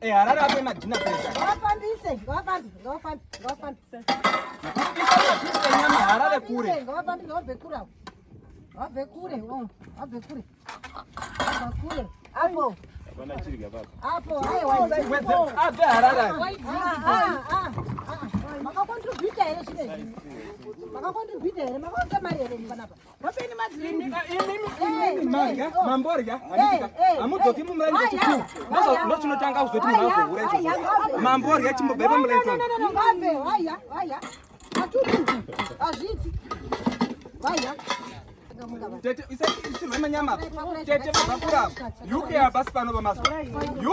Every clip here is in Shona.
Eh, Harare ape madinner plate. Ngavafambise, ngavafambe, ngavafambe, ngavafambe. Isa nyama Harare kure. Ngavafambe, ngavabve kure avo. Ngavabve kure, oh, ngavabve kure. Ngavabve kure. Apo. Hapana chirya papa. Apo, aiwa. Wedze abve Harare. Ah, ah, ah, ah. Makakontributa here zvinezvi? Makakontributa here? Makaunza mari here panapa? Imimi imimi marya mamborya handitika hamudzoki mumuraini chechipiu ndochinotanga kuzoti munhu azohura izvozvo mamborya chimbobva ipa muraini No, no, no, no, ngabve, haya, haya. Hatuti, hazviiti. Haya. Tete isirwe manyama tete vabva kurapa UK hapasi pano pamazwa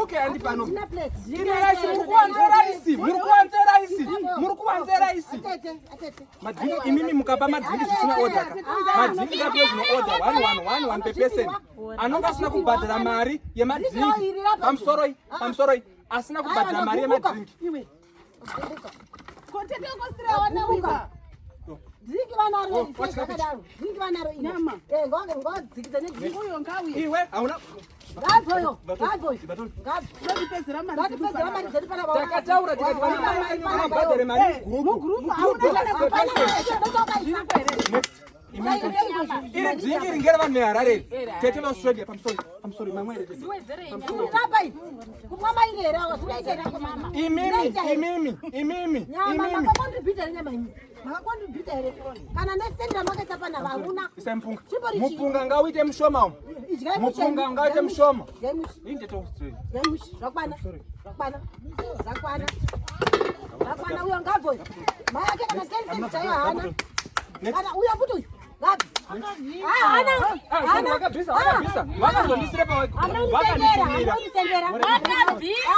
UK handi pano Dinner plate. ine raisi muri kuwanze raisi muri kuwanze raisi muri kuwanze raisi Atete, atete. Madrinki imimi mukapa madrinki zvisina order ka madrinki ngapiwe zvino order 1111 per person anonga asina kubhadhara mari yemadrinki pamusoroi pamusoroi asina kubhadhara mari yemadrinki. Iwe. Kotete kosira wana wika. Drink vanaro Oh, iri, watch zvakadaro. Drink vanaro iri. Eh, ngawange ngawadzikidza nedrink. Uyo ngauye. Iwe hauna Ngabve uyo, ngabve uyo. Ngabve. Tinotipedzera mari. Ngatipedzera mari dzedu panapa. Takataura tikati vana mai venyu vabhadhare mari mugurupu. Next. Iri drinki iri ngere vanhu veHarare iri. Tete veAustralia pamusoro pamusoro mamwe ere tete. Rapa iyi. Kumwa mairi here awa, zvinoita here ako mama? Imimi Zvinoita here? imimi imimi Nyama imimi. makakontributa here nyama imi? Makakontributa here? Kana nesendi ramakaisa panapa hamuna. Isai mupunga. Chimbori chii? Mupunga ngauite mushoma umu. Idyai mushe. Mupunga ngauite mushoma. Idyai mushe. Ini tete Australia. Idyai mushe. Zvakwana. Zvakwana. Zvakwana. Zvakwana uyo ngabve uyo. Mai ake kana 10 cents chaiyo haana. Next. Kana uyo futi uyu. Ngabve. Ah, haana. Ah, Haana. vakabvisa vakabvisa vakazondisira pa Hamuna kundisendera, hamuna vakandisumira. kundisendera. Wakabvisa,